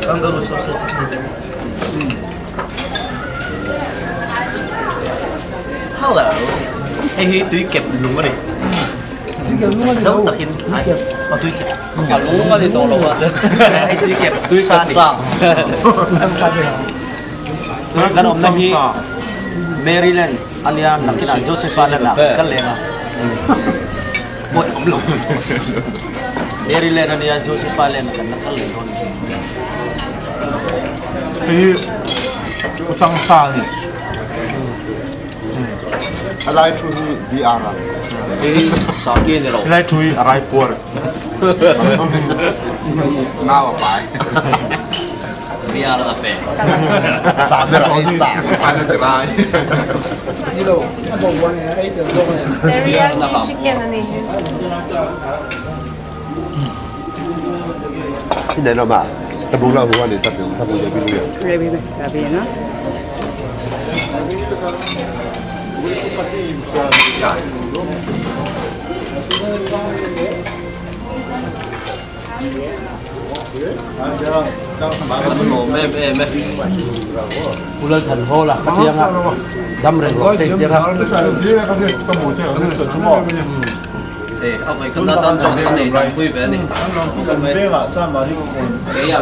Kangaroo sausage. Hello. Hei hi tui kep lung a ni. Zo takin aw tui kep. A lung a ni tawh lo a. Hei tui kep Tui kep sa. Tuna kan awmna hi Maryland a nia nakinah Joseph Island ah kan leng a. Pawih awm lo. Maryland a nia Joseph Island ah kan la kal leh dawn a ni. Hei hi Uchang sa a ni. A lai thu hi BR a. Hei hi sake ni lo. He lai thu hi a rai puar. Nau a pai. BR a pe. Sa ber a ei chak. Teriyaki chicken a nih hi. Kan lawm em em e. Pu Lalthanhawla ka chiang a, dam reng rawh se chiang a. Hei a vawi khat atan chuan ka nei tam pui ve a ni. Kei a.